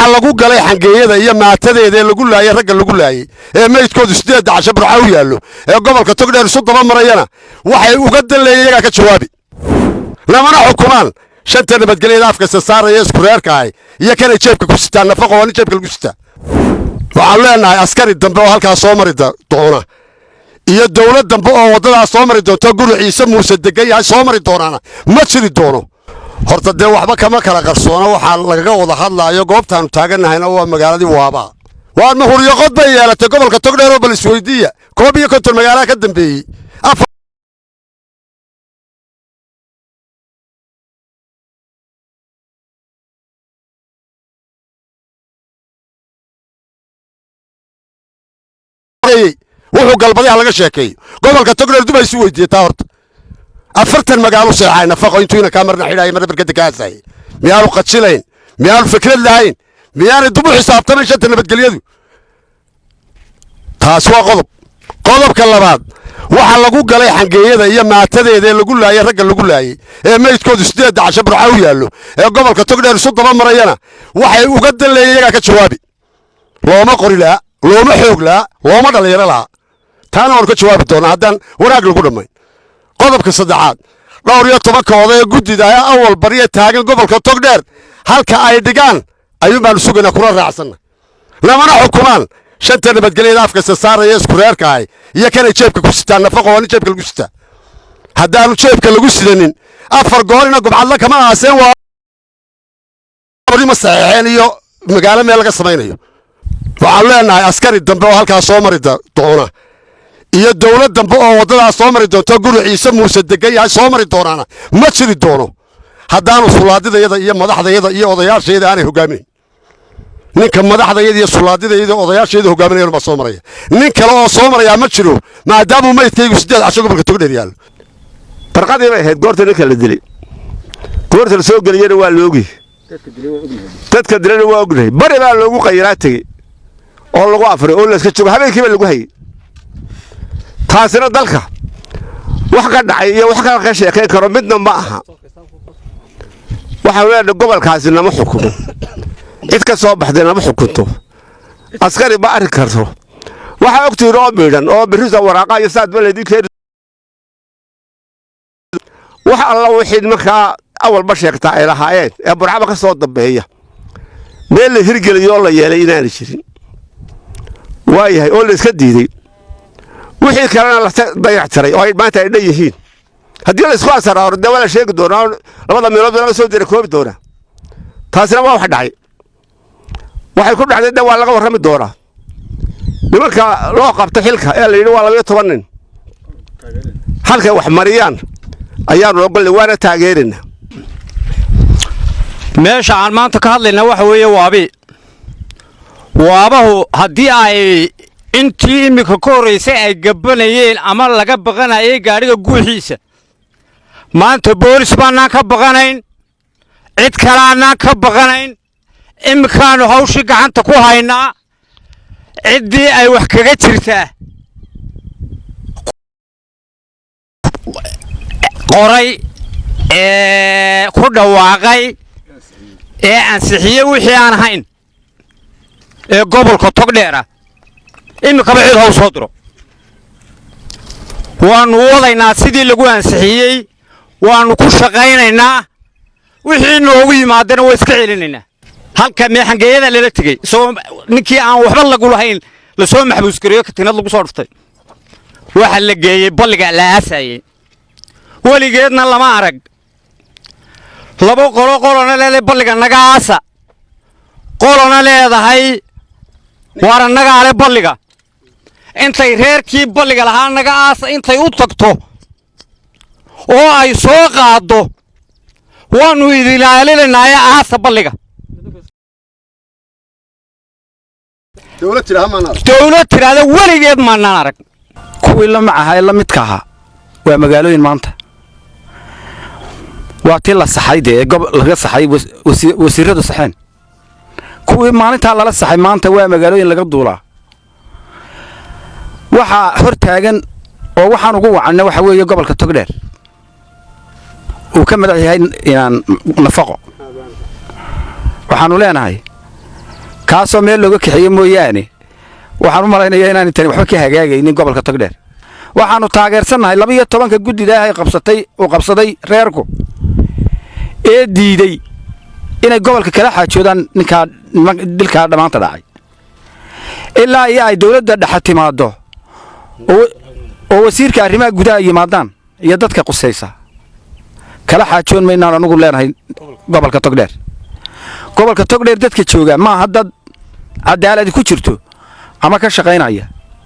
Waxa lagu galay xangeeyada iyo maatadeeda ee lagu laayay, ragga lagu laayay ee meydkoodu 8 casho Burca u yaallo ee gobolka Togdheer isu daba marayana, waxay uga dalleeyeen iyagaa ka jawaabi. Lamana xukumaan shanta nabadgelyada afkasta saaraya isku reerka ahi iyo kanay jeebka ku sitaan. Nafaqo waa nin jeebka lagu sitaa. Waxaan leenahay, askari dambe oo halkaa soo mari doona iyo dowlad dambe oo waddadaas soo mari doonto, guri Ciise Muuse degan yahay soo mari doonaana ma jiri doono. Horta dee waxba kama kala qarsoona waxaa lagaga wada hadlaayo. Goobtaannu taagannahayna waa magaaladii Waabaa. Waar ma huryoqod bay yeelatay gobolka Togdheer oo bal isweydiiya? 51 magaalaha ka dambeeyey afar wuxuu galbaday ha laga sheekeeyo. Gobolka Togdheer dub isu weydiiyey taa. Horta 40 magaalo seexay Nafaqo intuu ina marna xidhaay, marna barkada ka haasayay. Miyaanu qajilayn? Miyaanu fikrad lahayn? Miyaanay dub u xisaabtamayn shanta nabadgelyadu? Taas waa qodob. Qodobka labaad, waxa lagu galay xangeeyada iyo maatadeeda ee lagu laayay, ragga lagu laayay ee meydkoodu 8 casho Burca u yaallo ee gobolka Togdheer isu daba marayana, waxay uga dalleeyeen iyagaa ka jawaabi. Looma qori laha, looma xoog laha, looma dhallinyaro laha. Taana waanu ka jawaabi doonaa haddaan wanaag lagu dhammayn. Qodobka saddexaad, dhowr iyo tobanka oday ee guddida ee awal barya taagan gobolka Togdheer, halka ay dhigaan ayuun baanu sugaynaa kuna raacsanna. Lamana xukumaan shanta nabadgelyada afkasta saaraya isku reerka ahi iyo kanay jeebka ku sitaan. Nafaqo waa nin jeebka lagu sitaa. Haddaanu jeebka lagu sidanin, afar goorina gobcadla kama aaseen, waa ma saxeexeen iyo magaalo meel laga samaynayo. Waxaan leenahay, askari dambe oo halkaa soo mari doona iyo dowlad dambe oo waddadaas soo mari doonto, guri Ciise Muuse degan yahay soo mari doonaana ma jiri doono haddaanu sulaadidayada iyo madaxdayada iyo odayaashayada aanay hogaaminayn. Ninka madaxdayada iyo sulaadidayada iyo odayaashayada hogaaminayan baa soo maraya. Nin kale oo soo marayaa ma jiro, maadaamuu meydkaygu 8 casho gobolka Togdheer yaallo. Barqadii bay ahayd goorta ninka la dilay. Goorta la soo geliyena waa loogi, dadka dilana waa ognahay. Bari baa loogu qayiraa tegey oo lagu afray oo layska joogo, habeenkiiba lagu hayay. Taasina dalka wax ka dhacay iyo wax kala ka sheekayn karo midna ma aha. Waxaanu leenahay, gobolkaasi nama xukumo, cid ka soo baxday nama xukunto, askari ma arki karto. Waxaa ogtihiin oo miidhan oo birrisa waraaqa iyo saadba laydin keeni. Wax alla wixii markaa awalba sheegtaa ay lahaayeen ee Burcaba ka soo dambeeya, meel la hirgeliyo oo la yeelay inaanay jirin waayahay, oo la iska diiday. Wixii kalena la dayactiray oo ay maanta ay dhan yihiin. Haddii la isku asaraaro, dee waa la sheegi doonaa, labada meelood laga soo dira koobi doonaa. Taasina waa wax dhacay. Waxay ku dhacday de waa laga warrami doonaa. Nimanka loo qabta xilka ee la yidhi waa 12 nin, halkay wax mariyaan ayaanu ogollay, waana taageerina. Meesha aan maanta ka hadlaynaa waxa weeye Waabi. Waabahu haddii ay intii iminka ka horraysay ay gabbanayeen ama laga baqanayay gaadhiga guuxiisa, maanta boolis baannaan ka baqanayn, cid kaleannaan ka baqanayn. Iminkaannu hawshii gacanta ku haynaa. Ciddii ay wax kaga jirtaa qoray ee ku dhawaaqay ee ansixiyey wixii aan ahayn ee gobolka Togdheera, iminkaba cid haw soo diro, waannu wadaynaa sidii lagu ansixiyey, waannu ku shaqaynaynaa. Wixii noogu yimaadana waa iska celinaynaa. Halka meexangeeyada lala tegey, isagoo ninkii aan waxba lagu lahayn lasoo maxbuus gareeyo, katiinad lagu soo dhuftay, waxa la geeyey balliga la aasayey. Weligeedna lama arag laba qolo, qolona leedahay balliga naga aasa, qolona leedahay waar annagaale balliga. Intay reerkii balliga lahaa naga aasa intay u tagto oo ay soo qaaddo, waannu idin ilaalinaynaaye aasa balliga. Dowlad tidhaha maanaa. Dawlad tidhaahda weligeed maanaan arag. Kuwii la mac ahaa ee la midka ahaa waa magaalooyin maanta. Waa tii la saxay dee ee gob laga saxay, wasiiradu saxeen. Kuwii maalintaa lala saxay maanta waa magaalooyin laga duulaa. Waxaa hor taagan oo waxaan ugu wacanna waxa weeye gobolka Togdheer uu ka madax yahay inaan Nafaqo. Waxaannu leenahay Kaasoo meel looga kaxeeye mooyaane, waxaan u malaynayaa inaanay tani waxba ka hagaagaynin gobolka Togdheer. Waxaannu taageersannahay 12-ka guddida ay qabsatay, uu qabsaday reerku, ee diiday inay gobolka kala xaajoodaan ninkaa dilkaa dhammaanta dhacay, ilaa iyo ay dawladda dhexe timaaddo oo wasiirka arrimaha gudaha yimaadaan iyo dadka qusaysa. Kala xaajoon maynaan anugu leenahay gobolka Togdheer. Gobolka Togdheer dadka jooga maaha dad cadaaladi ku jirto ama ka shaqaynaya.